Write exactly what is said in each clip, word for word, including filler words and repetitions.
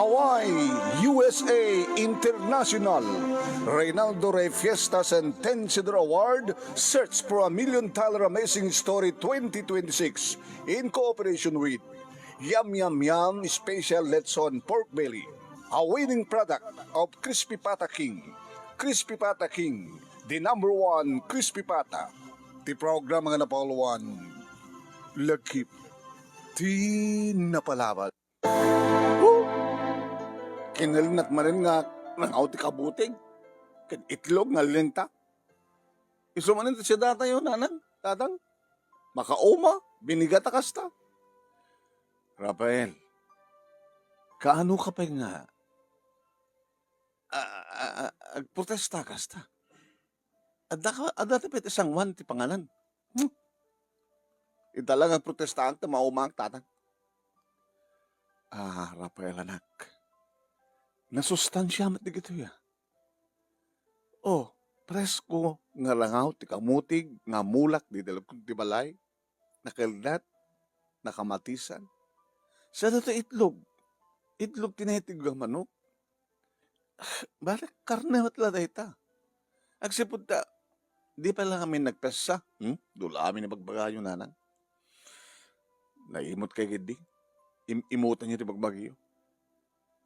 Hawaii, U S A International, Reynaldo Rey Fiesta Sentenciador Award, Search for a Million Dollar Amazing Story twenty twenty-six, in cooperation with Yum Yum Yum Special Lechon Pork Belly, a winning product of Crispy Pata King. Crispy Pata King, the number one crispy pata. Ti programa nga napauluan, Lagip ti Napalabas. Huh! Kinalnat manen nga nangaw ti kabuting ken itlog nga lenta. Isu manen ti siudatayo, nanang, tatang. Makauma, binigata kasta. Rafael, kaano ka pay nga, a, a, a, agprotesta kasta? Adda ka, adda ti pet San Juan ti panganan. Hmm? Ita lang agprotestaak ta maumaak, tatang. Ah, Rafael, anak. Nasustansia met dagitoy, ah. Oh, presko nga langaw ti kamutig nga mulak ditoy lubong ti balay. Nakeldat, nakamatisan. Sa datoy itlog. Itlog ti naitig nga manok. Bale, karne met la dayta. Agsipud ta, di pay la amin nagpessa. Hmm? Dula amin ibagbagayo, nanang. Naimot kay gidi. Im-, imutanyo ti bagbagiyo.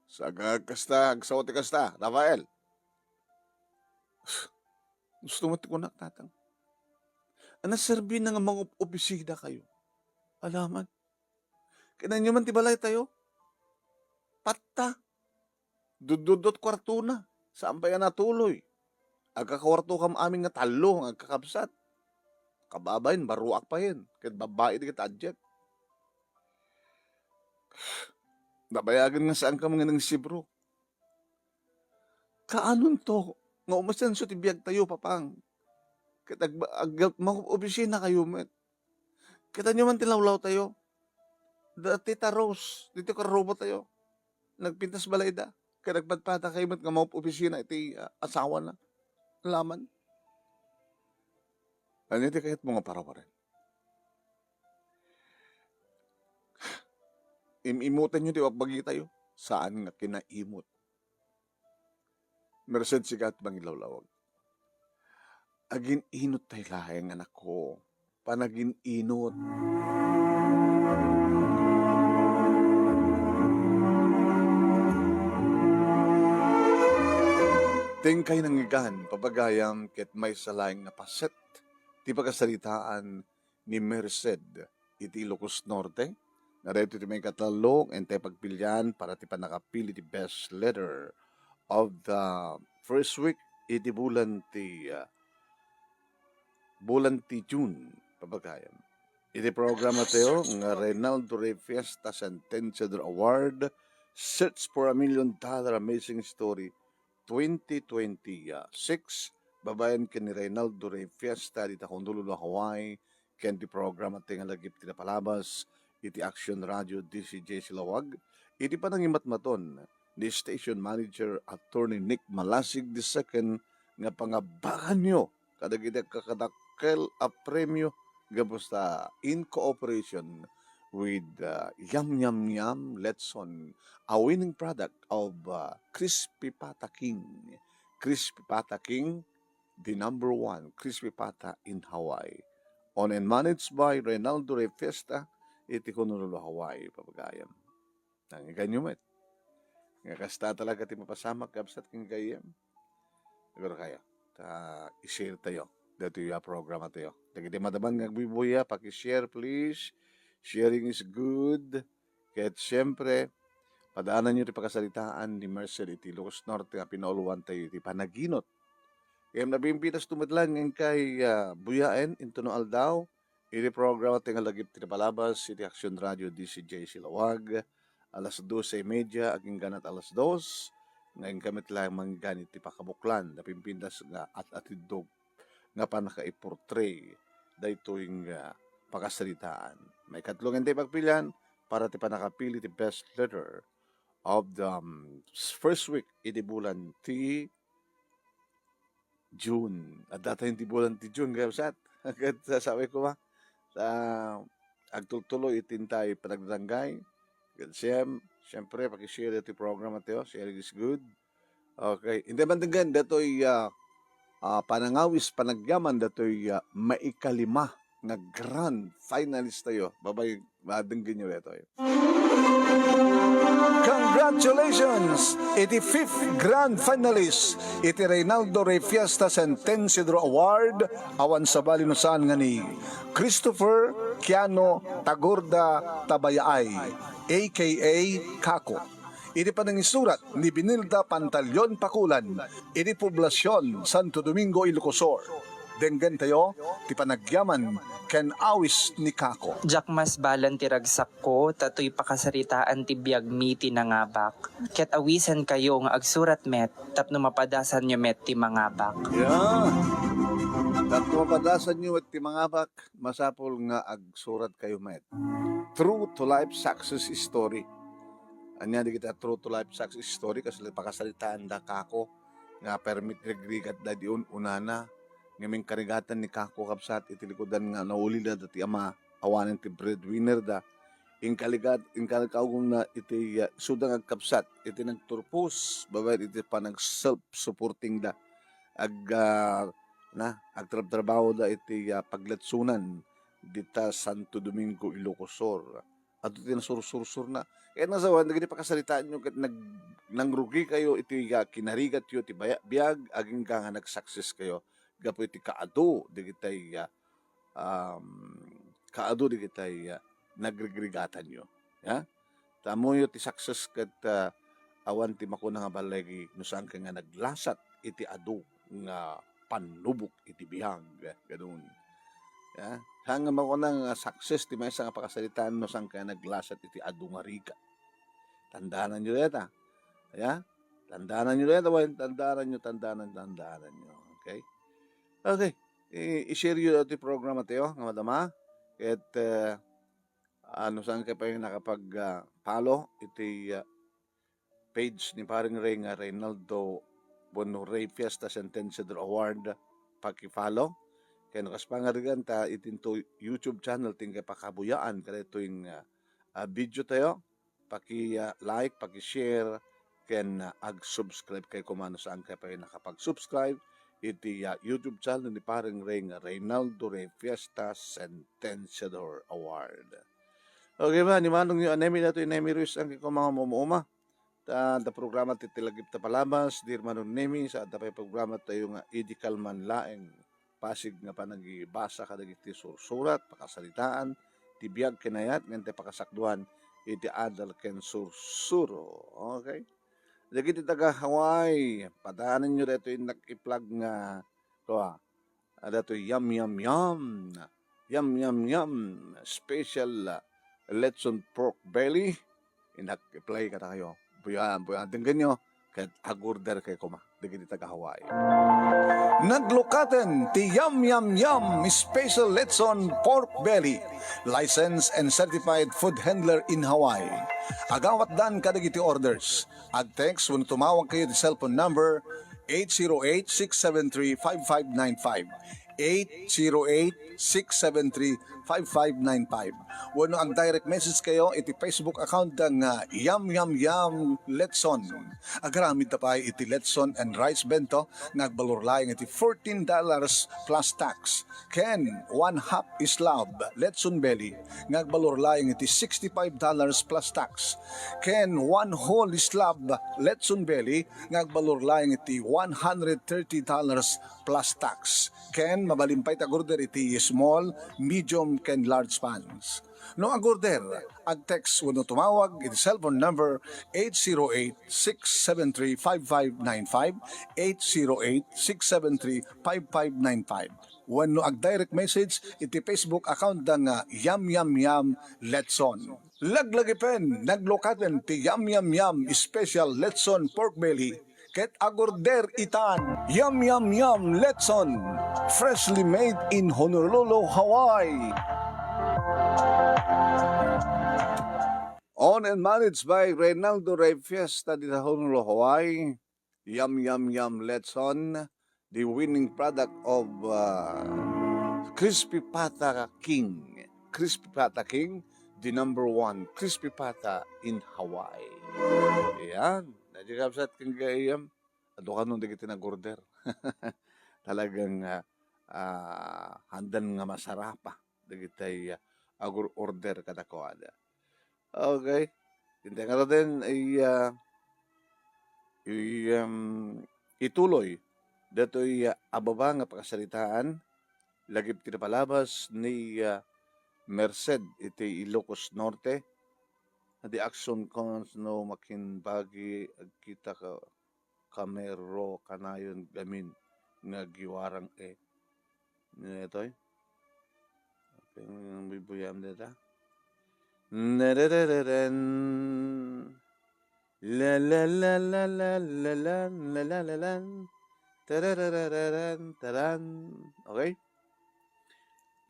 Sagak kasta, agsaw ti kasta, Rafael. Gusto mo ti kunak, tatang? Ania serbina nga mangob-opisina kayo? Alaman. Kitaenyo man ti balay tayo. Patta. Dudduddot kuartona. Saan pay a natuloy. Agkakawarto kam amin nga tallo nga agkakabsat. Kababain, barruak payen. Ket babbai ti ket adjek. Nabayagen nga saan kam nga nangsibro. Kaanonto nga umasenso ti biag tayo, Papang? Ket ag-, ag-, mangob-opisina kayo met. Kitaenyo man ti lawlaw tayo. Da Tita Rose, ditoy karrubo tayo. Nagpintas balayda. Ket nagpadpada kayo met nga mangob-opisina iti, ah, asawana. Alaman. Ania ti kayatmo nga parawaren? Im-imutanyo ti bagbagi tayo. Saan nga kinaimot. Merced, sika ti mangilawlawag. Agin-inot tay laeng, anakko. Panagin-inot. Ti inkay nangngegan, papagayam, ket maysa laeng nga paset ti pakasaritaan ni Merced iti Ilocos Norte. Nga daytoy ti maikatlo nga intay pagpilian para ti pannakapili ti best letter of the first week iti bulan ti, ah, bulan ti June, papagayam. Iti programa tayo nga Reynaldo Rey Fiesta Sentenciador Award, Search for a Million Dollar Amazing Story, twenty twenty-six, babaen ken ni Reynaldo Rey Fiesta dita Honolulu, Hawaii, ken ti programa ti nga lagip ti napalabas iti Action Radio D C J Silawag, iti panangimatmaton ni Station Manager Attorney Nick Malasig the second nga pangabakanyo kadagiti agkakadakkel a premio gapu ta in cooperation with, uh, Yum Yum Yum Lechon, a winning product of, uh, Crispy Pata King. Crispy Pata King, the number one crispy pata in Hawaii. Owned and managed by Reynaldo Rey Fiesta, iti Honolulu, Hawaii, papagayam. Nangegayam met. Nga kasta talaga ti mapasamak, kabsat, ken gayyem. Siguro kayo. Ta, i-share tayo. Daytoy a programa tayo. Dagiti madaman nga agbubuya, paki-share, please. Sharing is good. Ket siempre, padaananyo ti pakasaritaan ni Merced iti Ilocos Norte nga pinauluan tayo iti panaginot. Ngem napimpitas to met laeng nga inkay, ah, buyaen intono aldaw, iti programa ti nga lagip ti napalabas iti Action Radio D C J Silawag, alas doce y media agingganat alas dos, nga inka met laeng mangganit ti pakabuklan, napimpintas nga at-atiddog nga pannakaiportray daytoy nga pakasaritaan. Maikatlo nga intay pagpilian para ti pannakapili ti best letter of the, um, first week iti bulan ti June. Adda tayo iti bulan ti June, kabsat. Ket sasabi ko, ma, ta agtultuloy iti intay panagdanggay. Ket siem, Siyempre, paki-share daytoy program, ate, oh. Sharing is good. Okay. Intay man denggen daytoy, ah, ah, panangawis, panagyaman daytoy, ah, maikalima nga grand finalist tayo. Babay, madenggenyo daytoy. Congratulations iti fifth grand finalist iti Reynaldo Rey Fiesta Sentenciador Award, awan sabali no saan nga ni Christopher Kiano Tagorda Tabayaay, A K A Kako. Iti panangisurat ni Binilda Pantaleon Pakulan, iti Poblacion, Santo Domingo, Ilocos Sur. Denggentayo ti panagyaman ken awis ni Kako. Diak masbalan ti ragsakko, ta toy pakasaritaan ti biagmi ti nangabak. Ket awisankayo nga agsurat met tapno mapadasanyo met ti mangabak. Yeah. Tapno mapadasanyo met ti mangabak, masapul nga agsuratkayo met. True to life success story. Ania dagiti true to life success story? Kasla pakasaritaan da Kako nga permi ti rigrigat da di un-unana. Ngamin karigatan ni Kako, kabsat, iti likudan nga naulida dati ama, awanen ti breadwinner da. Inkaligat, inkalikaw na iti, ah, isuda nga agkabsat iti nagturpos, babaen iti panag self-supporting da. Ag, ah, na, agtrabtrabaho da iti, ah, pagletsonan dita Santo Domingo, Ilocos Sur. Adto ti nasursursurna. Ket nasawan, dagiti pakasaritaanyo ket nag-, nangrugikayo iti, ah, kinarigatyo ti baya-, biag, agingga nga nag-success kayo gapu iti kaadu dagitay, ah, um, kaadu dagitay, ah, nagrigrigatanyo. Ya? Tammoyo ti success ket, ah, awan ti makuna nga balligi no saan ka nga naglasat iti adu nga pannubok iti biag, eh, ganun. Ya? Saan nga makuna nga success ti maysa nga pakasaritaan no saan ka naglasat iti adu nga rigat. Tandaananyo dayta. Ya? Tandaananyo dayta, wen, tandaananyo, tandanan, tandaananyo. Okay? Okay. I-, i-share yo daytoy programa tayo, nga madama. Ket, eh, ah, no saan ka pay nakapag, ah, follow iti, ah, page ni Paring Ray nga Reynaldo wenno Ray Fiesta Sentenciador Award, paki-follow. Ken no kas pangarigan ta itinto YouTube channel ti inkay pakabuyaan kadaytoy nga, ah, video tayo, paki, ah, like, paki-share, ken, ah, ag-subscribe kay koma no saan kay pay nakapag-subscribe iti, ah, YouTube channel ni Paring Ray nga Reynaldo Ray Fiesta Sentenciador Award. Okay ba, ni Manong yo, anemi daytoy, Nemi Ruiz, ang kay koma nga mumuuma. Ta, da programa ti Tilagip ta Palabas, Dear Manong Nemi, sa adda pay programa tayo nga idikal man laeng. Pasig nga panagibasa kadagiti sursurat, pakasaritaan, ti biag ken ayat, ngem ti pakasakduan iti adal ken sursuro. Okay? Dagiti taga Hawaii, padaanenyo daytoy nag-iplag nga, kua, adda toy yum, yum, yum. Yum, yum, yum. Special, uh, lechon pork belly. Inak-, i-play kadakayo. Buya, buya, denggenyo. Ket ag-order kay koma dagiti taga Hawaii. Naglukaten ti Yum Yum Yum Special Lechon Pork Belly, licensed and certified food handler in Hawaii. Agawatdan kadagiti orders. Ag-text wenno tumawag kayo ti cellphone number eight zero eight, six seven three, five five nine five. Eight zero eight, six seven three, five five nine five. Wenno ag-direct message kayo iti Facebook account da nga Yum Yum Yum Letson. Agaramid ta pay iti Letson and Rice Bento nga agbalor laeng iti fourteen dollars plus tax. Ken one half slab Letson Belly nga agbalor laeng iti sixty-five dollars plus tax. Ken one whole slab Letson Belly nga agbalor laeng iti one hundred thirty dollars plus tax. Ken mabalin pay ti ag-order iti small, medium, ken large pans. No ag-order, ag-text wenno tumawag iti cellphone number eight zero eight, six seven three, five five nine five, eight zero eight, six seven three, five five nine five. Wenno ag-direct message iti Facebook account da nga Yum Yum Yum Letson. Laglagipen, naglukaten ti Yum Yum Yum Special Letson Pork Belly ket ag-order itan. Yum Yum Yum Letson, freshly made in Honolulu, Hawaii. Owned and managed by Reynaldo Rey Fiesta dita Honolulu, Hawaii. Yum Yum Yum Letson, the winning product of, uh, Crispy Pata King. Crispy Pata King, the number one crispy pata in Hawaii. Yan. Nadya kabsat ken gayyem. Adu kanon dagiti nag-order. Talagang, ah, ah, handan nga masarapa dagiti, ah, agur-order kadakuada. Okay. Intay ngaruden, i-, ah, i-, um, ituloy datoy, ah, a baba nga pakasaritaan, lagip ti napalabas ni, ah, Merced iti Ilocos Norte. The action comes no makinbagi, agkita ka, kamero kanayon gamin nga giwarang e. Daytoy. Okay, ang bibuyam dita. Nararararan. La, la, la, la, la, la, la, la, la, la, la, la. Tararararan, taran. Okay?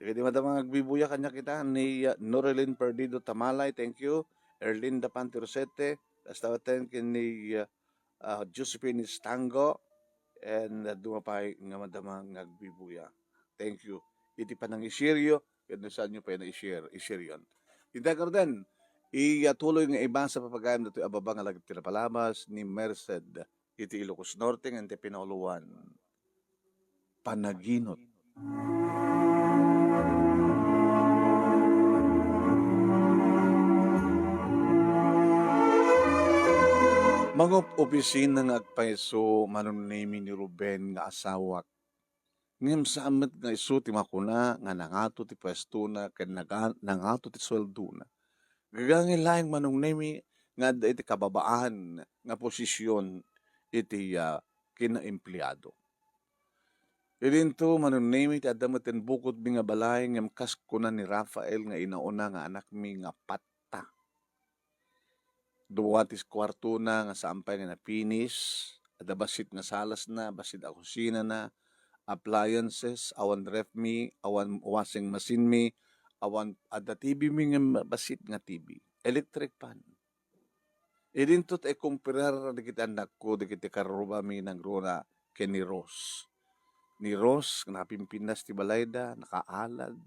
Dagiti madama nga agbibuya kaniak ita ni, uh, Norelin Perdido Tamalay, thank you. Erlinda Pantirosete, kasta met ken ni, uh, uh, Josephine Estango, and, uh, duma pay nga madama nga agbibuya. Thank you. Iti panangisiryo, ket no saanyo pay na i-share, i-share yon. Intay ngaruden, iyatuloy nga ibasa papagayam datoy a baba nga lagip ti napalabas ni Merced iti Ilocos Norte nga iti pinauluan. Panaginot. Mangup-opisina nga agpayso, Manong Nemi, ni Ruben nga asawak. Ngem saan met nga isu ti makuna nga nangato ti puestona ken naga-, nangato ti sueldona. Gagangay laeng, Manong Nemi, nga adda iti kababaan nga posisyon iti, ah, kinaempleado. Idinto, Manong Nemi, ti adda met ti bukodmi nga balay, ngem kas kuna ni Rafael nga inauna nga anakmi nga apatta. Dua ti kuartona nga saan pay nga na-finish. Adda bassit nga salasna, bassit a kusinana, appliances, awan refmi, awan washing machine'mi, awan adda T V mi nga bassit nga T V. Electric fan. Idinto ti ikumparar dagiti annakko, dagiti karrubami nangruna ken ni Rose. Ni Rose, napimpintas ti balayda, nakaalad,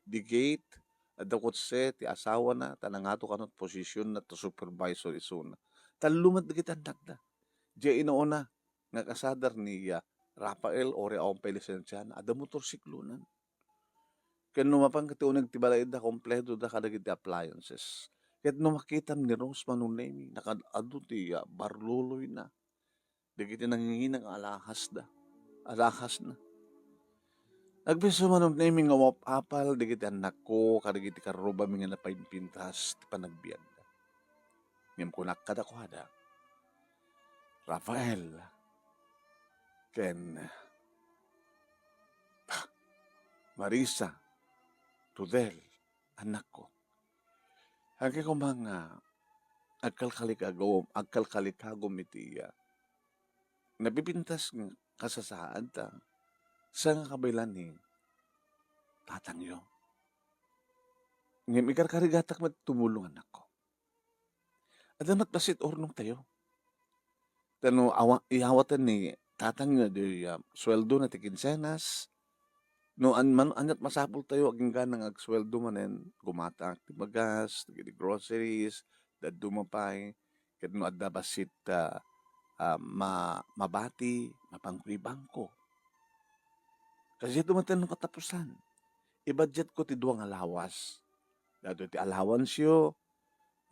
di gate, adda kotse ti asawana, ta nangato kano ti posisionna ta supervisor isuna. Tallo met dagiti annakda. Diay inauna nga kasadar ni, ah, Rafael, uray awan pay lisensiana, adda motorsiklonan. Ken no mapan ti uneg ti balayda, kompleto da kadagiti appliances. Ket no makitam ni Rose, Manong Nemi, nakaad-adu ti, ah, barluloyna. Dagiti nangingina nga alahasda. Alahasna. Nagpayso, Manong Nemi, nga umap-apal dagiti annakko kadagiti karrubami nga napainpintas ti panagbiagda. Ngem kunak kadakuada, Rafael, ken Marisa, Rudel, annakko. Haankayo koma nga agkalkalikagom, agkalkalikagom iti, ah, napipintas nga kasasaad ta saan nga kabaelan ni tatangyo. Ngem ikarkarigatak met tumulong, annakko. Adda met bassit urnongtayo. Ta no awa-, iyawaten ni tatangyo di, ah, sueldona ti kinsenas, no an-, man-, ania't masapultayo agingga nga agsueldo manen, gumatak ti bagas, dagiti groceries, dadduma pay, ket no adda bassit, ah, ah, ma-, mabati, mapanko iti bangko. Kasidiay met no katapusan, ibudgetko ti dua nga lawas. Daytoy ti allowanceyo,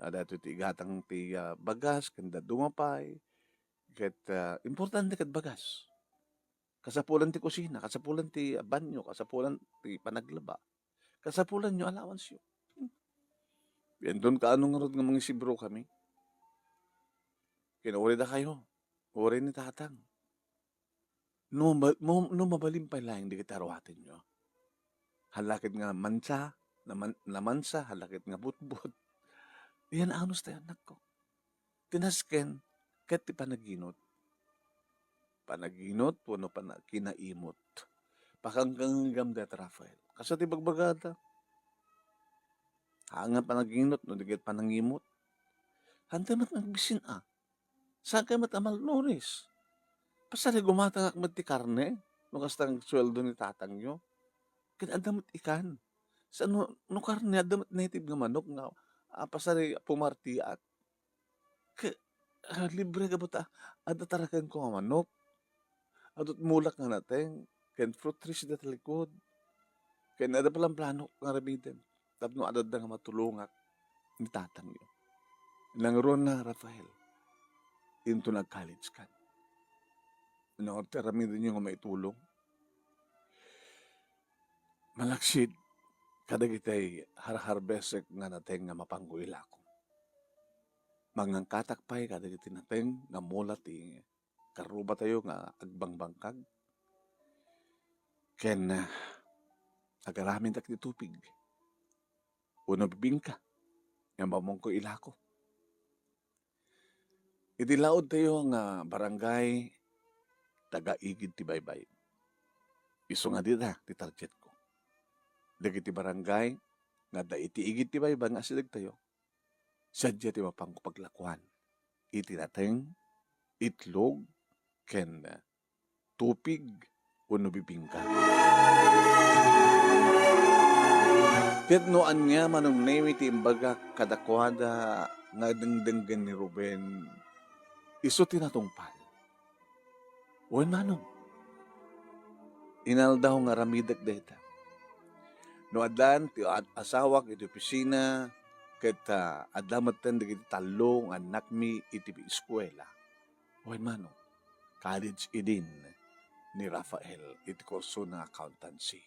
ah, daytoy ti igatang ti, ah, bagas, ken dadduma pay. Ket, ah, importante ket bagas. Kasapulan ti kusina, kasapulan ti banyo, kasapulan ti panaglaba. Kasapulanyo, allowanceyo. Hmm. Inton kaano ngarud nga mangisibro kami. Ken uray dakayo, uray ni tatang. No ma-, mo-, no mabalin pay laeng dagiti aruatenyo. Hala ket nga mansa, naman-, namansa, hala ket nga butbot. Yan anos tayo, annakko. Ti nasken, ket ti panaginot. Panaginot, wenno pana-, kinaimot. Pakangkanggam da, Rafael. Kasta ti bagbagada. Haan nga panaginot, no di ket panangimot. Handa met nga agbisin, a. Saan kay met a malnourished? Pasari gumatangak met ti karne, no kasta nga sueldo ni tatangyo. Ket adda met ikan. Sa no, no karne, adda met native nga manok nga, ah, pasari pumartiak. Ke-, ah, libre ka buta. Adda tarakenko nga manok. Adut mulak nga nateng, ken fruit trees da talikod. Ken adda palan planok nga aramidem. Tapno adda nga matulongak ni tatangyo. Nangruna, Rafael, inton nag-college kan. No, ti aramidenyo nga maitulong. Malaksid, kadagiti harharbesek nga nateng nga mapanko ilako. Mangangkatak pay kadagiti nateng nga mula ti karrubatayo nga agbangbangkag. Ken, ah, agaramidak ti tupig. Wenno bibingka nga mapanko ilako. Iti laudtayo nga barangay, taga-Igid ti Baybay. Isu nga dita ti targetko. Dagiti barangay nga adda iti Igid ti Baybay nga asidegtayo, sadiay ti mapanko paglakuan iti nateng, itlog, ken tupig wenno bibingka. Ket no ania, Manong Nemi, ti imbagak kadakuada nga dengdenggen ni Ruben, isu ti natungpal. Wen, Manong. Inaldaw nga aramidek dayta. No addan ti ad-, asawak iti opisina, ket, ah, adda metten dagiti tallo nga annakmi iti eskuela. Wen, Manong. College idin ni Rafael iti kurso nga accountancy.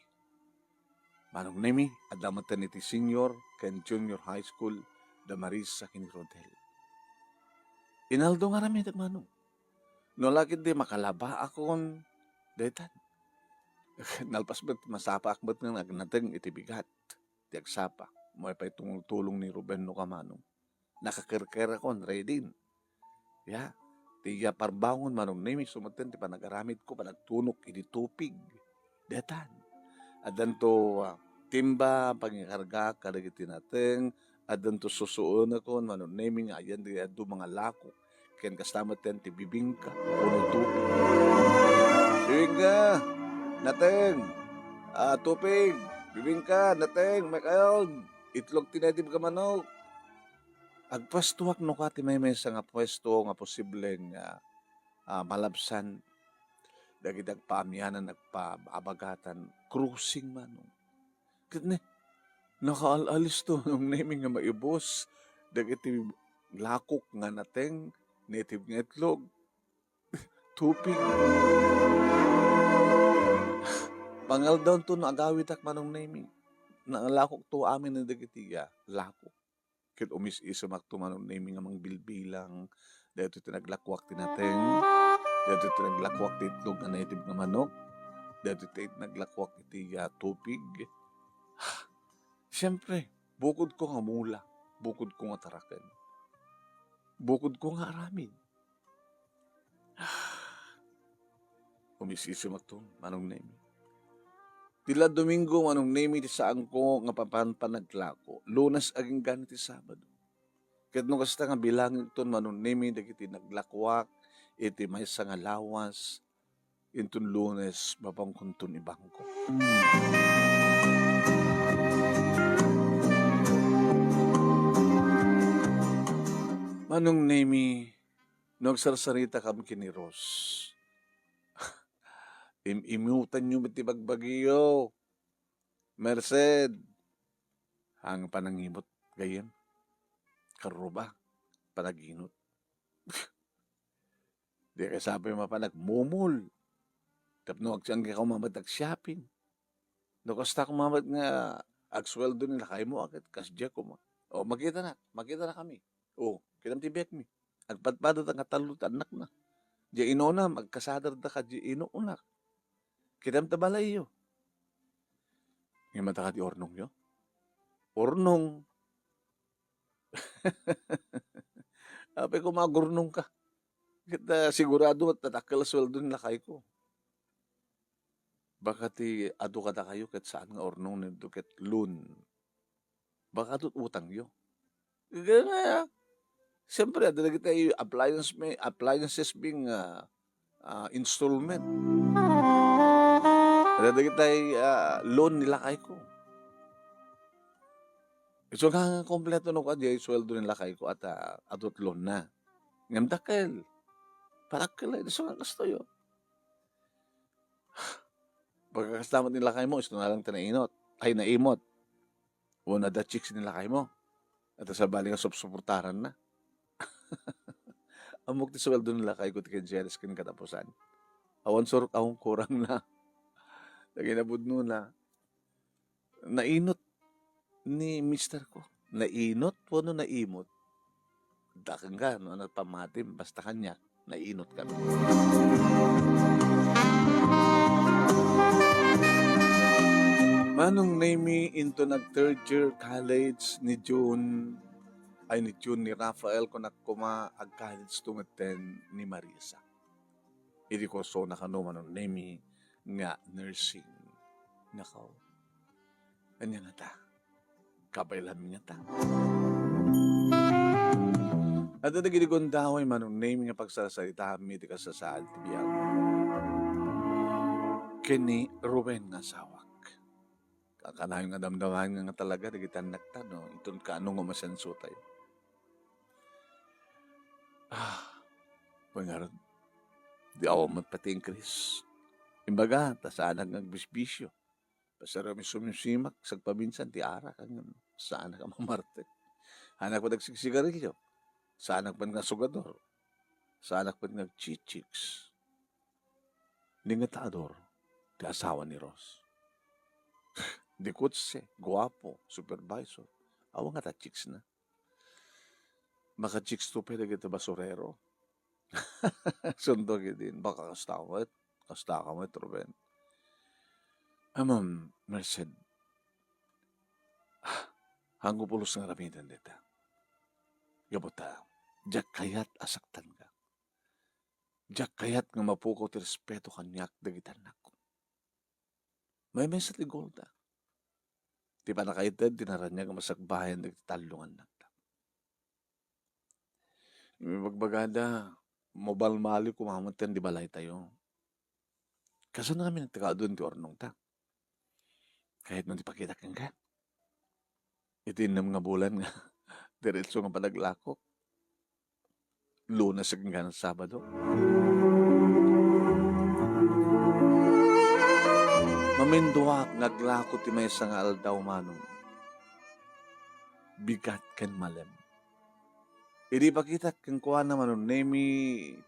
Manong Nemi, adda metten iti senior ken junior high school da Marisa ken ni Rodel. Inaldaw nga aramidek, Manong. No la ketdi makalabaakon daytan. Nalpas met, masapaak met nga agnateng iti bigat ti agsapa. Mo pay tumultulong ni Ruben no ka, Manong. Nakakerkerakon, ready. Ya, ti ya parbangon, Manong Nemi, isu metten ti panagaramidko, panagtunok iti tupig. Daytan. Addanto, ah, timba, pangikargaak kadagiti nateng, addanto susuenakon, Manong Nemi, nga ayan di adu mangalako. Ken kasta metten ti bibingka, wenno tupig. Bibingka, nateng, ah, tupig, bibingka, nateng, makaon, itlog ti native nga manok. Agpuestoak no ka ti maymaysa nga puesto nga posibleng, ah, ah, malabsan dagiti agpaamianan, agpaabagatan, crossing, Manong. Ket ne, nakaal-alisto, Manong Nemi, nga maibus dagiti lakok nga nateng, native nga itlog, tupig. Pangaldawnto no agawidak, Manong Nemi. Nalakokto amin dagiti, ah, lakok. Ket umis-isimakto, Manong Nemi, nga mangbilbilang. Daytoy ti naglakuak ti nateng. Daytoy ti naglakuak ti itlog nga native nga manok. Daytoy ti naglakuak iti, ah, tupig. Siempre, bukodko nga mula, bukodko nga taraken, bukodko nga aramid. Umis-isimakto, Manong Nemi. Ti la Domingo, Manong Nemi, ti saanko nga papan-, panaglako. Lunes agingga ti Sabado. Ket no kasta nga bilangekton, Manong Nemi, dagiti naglakuak iti maysa nga lawas, inton Lunes, mapankonton ibangko. Manong Nemi, no agsarsaritakam ken ni Ros, im-imutanyo met ti bagbagiyo. Merced, ang panangimut gayyem. Karruba, panaginut. Di ka sabi mapan agmumul. Tapno agsian ka kumamat ag-shopping. No kasta kumamat nga agsueldo ni lakaymo, agkat kasdiay kuma. O, makita na, makita na kami. O, kitam ti biag mi. Agpadpadata nga tallo ti annakna. Di inunam, agkasadarda ka di inuunak. Kitam ta balayyo. Ngem adda kadi urnongyo? Urnong. Apay koma agurnong ka. Ket, ah, sigurado met nadakkel a sueldo ni lakayko. Baka ti adu kadakayo ket saan nga urnong, nidto ket loan. Baka adu utangyo. Kaya nga, siyempre, adda dagiti appliance mi, appliances mi nga, ah, installment. Adda dagiti, ah, loan ni lakayko. Isu nga kompleto no kadi sueldo ni lakayko at, ah, adu ti loan na. Ngem dakkel, parakkel, isu nga kastoy, o. Pagkakastamot ni lakaymo, isu na lang ti nainot. Ay, naimot. Wenno adda chicks ni lakaymo. Ita sabali nga supsuportaranna. Ammok ti sueldo ni lakayko ti kinseres ken katapusan. Awan surok a kurangna. Dagiti napudnona. Nainot ni mister ko. Nainot wenno naimot? Dakkel nga, no, ano pammatim, basta kaniak, nainot kami. Manong Nemy, into nag third year college ni June, ay, ni June, ni Rafael, kunak koma, ag-college to metten ni Marisa. Idi kursona kano, Manong Nemy, nga nursing. Nakaw. Ania ngata? Kabaelanmi ngata. Adda dagiti gundaway, Manong Nemy, nga pagsarsaritaanmi ti kasasaad ti biag. Ken ni Ruben nga asawak. Kakanayon nga damdamaen nga talaga dagiti annakta, no? Inton kaano nga umasenso tayo. Ah, wen ngarud, di awan met pati inkrease. Imbaga, ta saanak nga agbisbisio. Basta rami sumisimak, sagpaminsan ti arak, ngem saanak a mamarte. Saanak met agsigsigarilio. Saanak met nga sugador. Saanak met nga agchichiks. Ni nga taador, ti asawa ni Ross. Di kutse, guapo, supervisor. Awan nga ta chicks na. Maka-chicks to pay dagiti basurero. Sundok idin, baka kasta ka met, kasta ka met, Ruben. Amam, Merced, ah, haanko pulos nga aramiden dita. Gapu ta, diak kayat a saktanka. Diak kayat nga mapukaw ti respeto kaniak dagiti annakko. Maymaysa ti goalda. Ti pannakaited ti naraniag a masakbayan dagiti tallo nga annakta. Ibagbagada, mabalmaliw koma met ti balaytayo. Kasano ngamin ti kaadun ti urnongta? Kayatmo ti pakitak kenka? Iti innem nga bulan nga diretso nga panaglakok. Lunes ken Sabado. Maminduak nga aglako ti maysa nga aldaw, Manong. Bigat ken malem. Idi ipakitak kenkuana, Manong Nemy,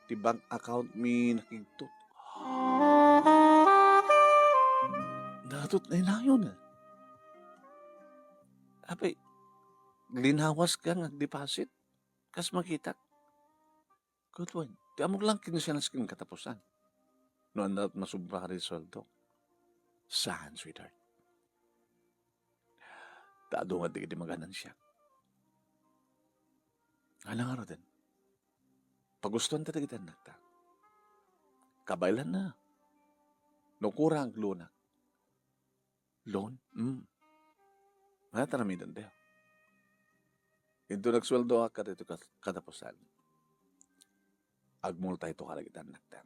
ti bank account mi nakigtot. Natut na inayon. Apay, linawas ka nga deposit? Kas makitak? Good one. Ti ammok lang kinsenas ken katapusan. No, ania met masubra ti sueldo? Saan, sweetheart? Ta adu nga dagiti maganansiak. Ala nga ruden. Pagustuanta dagiti annakta. Kabaelanna. No kurang, loanak. Loan? Mm. Ania ti aramidentayo? Inton agsueldoak kadaytoy kat-, katapusan, agmall tayo kadagiti annakta.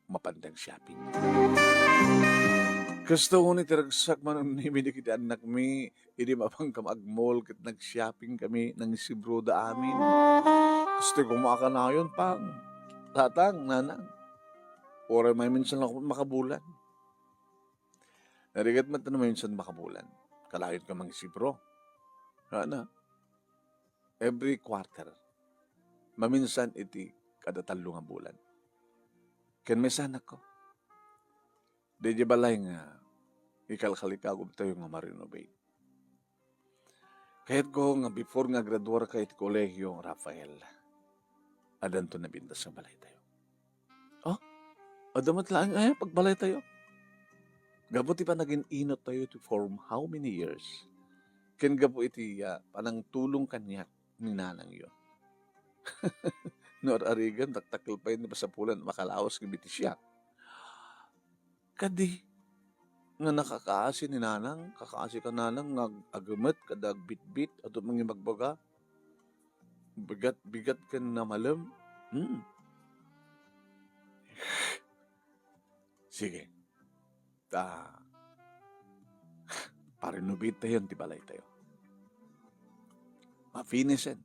Mapanda shopping. Kastoy ni ti ragsak, Manong Nemy, dagiti annakmi, idi mapankami agmall ket nag-shopping kami, nangisibroda amin. Kastoy koma a kanayon, Pang, Tatang, Nanang. Uray mayminsan ako makabulan. Narigat met no mayminsan makabulan. Kanayon ka mangisibro. Ano? Every quarter. Maminsan iti kada tallo nga bulan. Ken maysa, anakko, daydiay balay nga ikalkalikagumtayo nga ma-renovate. Kayatko nga before nga graduarka iti kolehiyo, Rafael, addanto nabintas nga balaytayo. Oh, adda met laeng aya pagbalaytayo? Gapu ti panagin-inot tayo ti for how many years? Ken gapu iti, ah, panangtulong kaniak ni nanangyo. No ar-arigan, dakdakkel pay ni pasapulan, makalawas ken bitisia. Kadi nga nakakaasi ni nanang, kakaasi ka nanang nga ag-, agemet, kada agbitbit, adu mangibagbaga. Bigat, bigat ken namalem. Hmm. Sige. Ta, parenovate tayo ti balaytayo. Mafinisen.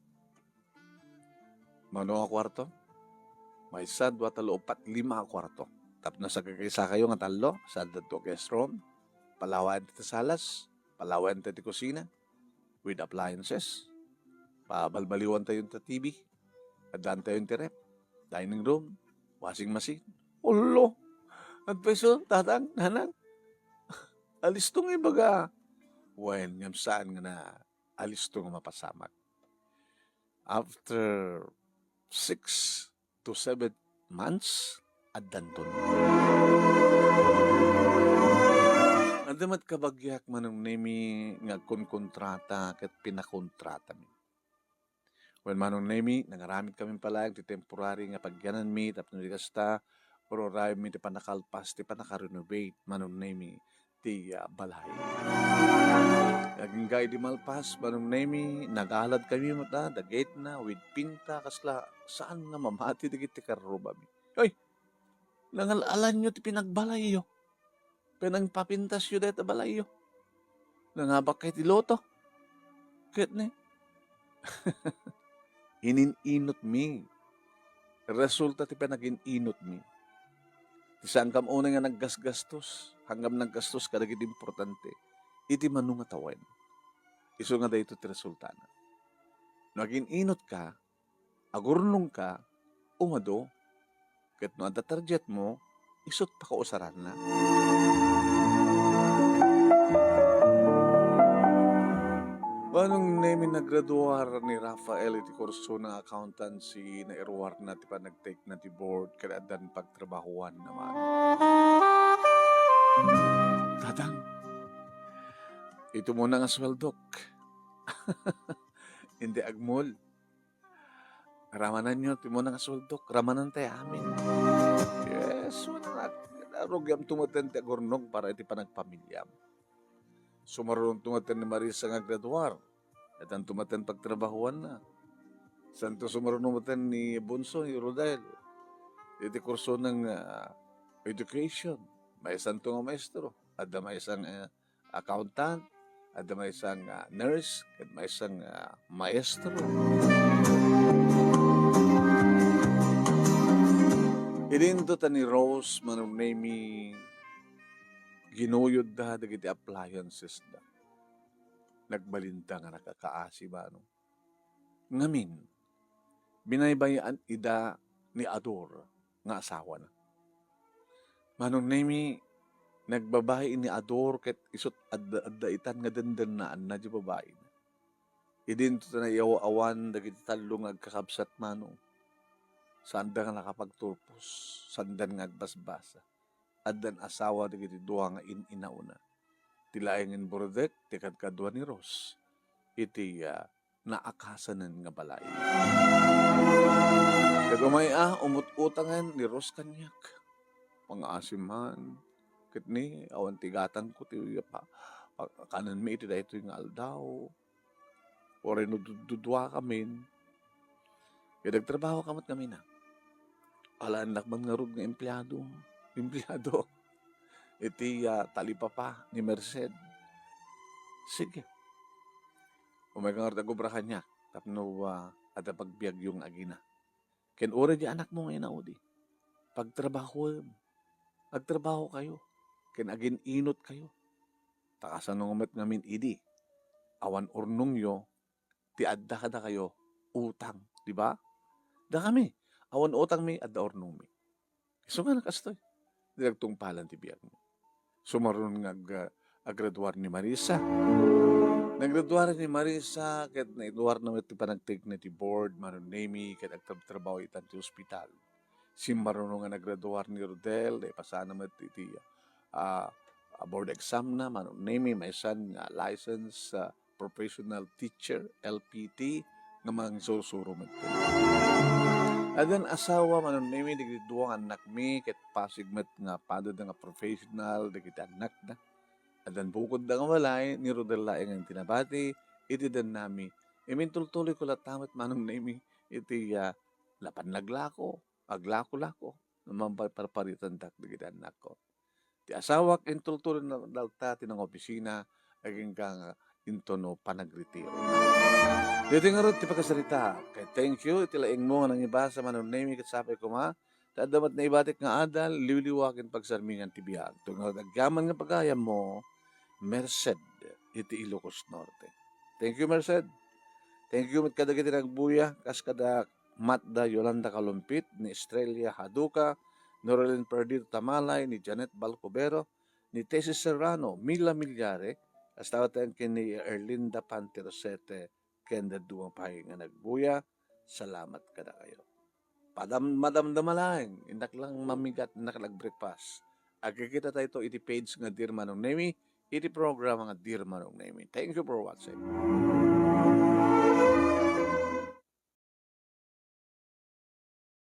Mano a kuarto? Maysa, dua, tallo, upat, lima a kuarto. Tapno sagkakaisakayo nga tallo, saanda ti guest room, palawaentayo ti salas, palawaentayo ti kusina with appliances. Pabalbaliwantayo ti T V. Addaantayo ti ref, dining room, washing machine. Ulo! Adtoy isu, tatang, nanang. Alisto nga ibaga. Wen, ngem saan nga na alisto nga mapasamak. After six to seven months, addanton. Adda met kabagiak, Manong Nemi, nga agkonkontrata ket pinakontratami. Wen, Manong Nemi, nangaramid kami palaeng ti temporary nga pagyananmi tapno di kasta, ururayemmi ti pannakalpas, ti pannakarenovate, Manong Nemi, ti, ah, balay. Agingga idi malpas, Manong Nemi, nagalad kami met, ah, dagitna, with pinta, kasla saan nga mamati dagiti karrubami. Oy! Nangal-alanyo ti pinagbalayyo. Pinangpapintasyo dayta balayyo. Nangabak kay ti loto. Ket ni, ininunotmi. Resulta ti panagin-unotmi. Ti saanka unay nga naggasgastos, ngem naggastos kadagiti importante iti mano nga tawen. Isu nga daytoy ti resultana. No agin-unotka, agurnongka, umadu, ket no adda targetmo, isut pakausaranna. Manong Nemi, nagraduar ni Rafael iti kursona nga accountancy, nairuarna ti panagtekna ti board, ket addan pagtrabahuanna man. Tatang, ito muna nga sweldok. Hindi agmul. Ramananyo ti muna nga suldok, ramanantay amin. Yes, wala na. Arugiam tumeten ti agurnong para iti panagpamiliam. Sumarunong tumeten ni Marisa nga graduar. Etan tumeten pagtrabahuanna. Santo sumarunong tumeten ni Bunso, ni Rodel. Iti kurso ng, ah, education. Maysanto nga maestro. Adda maysang, ah, accountant, adda maysa nga nurse, ket maysa nga maestro. Idinto ta ni Rose, Manong Nemi, ginuyodda dagiti appliancesda. Nagbalinda nga nakakaasi, Manong. Ngamin, binaybay-an ida ni Ador nga asawana. Manong Nemi, nagbabai ni Ador ket isut adda, adda itan nga dendennaanna ti babaina. Idinto ta naiyaw-awan dagiti tallo nga agkakabsat, Manong. Saanda nga nakapagturpos, saanda nga agbasbasa. Addan asawa dagiti dua nga in-inauna. Ti laengen burdek ti kadkadua ni Rose iti, ah, naakasanen nga balay. Ket umay-a, umut-utangen ni Rose kaniak. Pangasim man. Ket ni, awan ti gatangko ti pa-, pa-, kanenmi iti daytoy nga aldaw. Uray no dud-, duduakamin. Ket agtrabahoka met ngamin, a. Alaennak man ngarud nga empleado. Empleado. Iti, ah, talipapa ni Merced. Sige. Umayka ngarud agobra kaniak tapno, ah, adda pagbiagyo nga agina. Ken uray di anakmo nga inaudi, pagtrabahoem. Agtrabahokayo, ken agin-unotkayo. Ta kasano met ngamin idi, awan urnongyo ti adda kadakayo utang, di ba? Dakami, awan utangmi, adda urnongmi. Isu nga nakastoy, di nagtungpalan ti biagmi. Sumaruno nga ag-, agraduar ni Marisa. Nagraduar ni Marisa, ket naiduarna met ti panagtekna ti board, Manong Nemi, ket agtrabtrabaho itan ti ospital. Simmaruno nga nagraduar ni Rodel, naipasana met iti, ah, ah, board exam na, Manong Nemi, maysan nga license, ah, professional teacher, L P T, nga mangsursuro met. Addan asawa, Manong Nemi, dagiti dua nga annakmi, ket pasig met nga padada nga professional dagiti annakda. Addan bukodda nga balay, ni Rodel laeng nga intinabati iti dennami. Imintultuloyko latta met, Manong Nemi, iti, ah, napan naglako, aglako-lako, no mamparparitandak dagiti annakko. Ti asawak, intultuloy na latta ti nangopisina, agingga nga intono panagretiro. Ditoy ngarud ti pakasarita. Kay thank you iti laingmo nga nangibasa, Manong Nemi, ket sapay koma ta adda met naibatik nga adal, liwliwa ken pagsarmingan ti biag. Ditoy ngarud agyaman nga pagayammo, Merced iti Ilocos Norte. Thank you, Merced. Thank you met kadagiti nagbuya, kas kada Matda Yolanda Kalumpit, ni Estrella Haduka, Norelin Perdido Tamalay, ni Janet Balcubero, ni Tessie Serrano, Mila Millares, kasta met ken ni Erlinda Panterosete, ken dadduma pay nga nagbuya. Salamat kadakayo. Padam-, madamdama laeng, innak lang mamigat, innak lang breakfast. Agkikita tayo iti page nga Dear Manong Nemi, iti programa nga Dear Manong Nemi. Thank you for watching.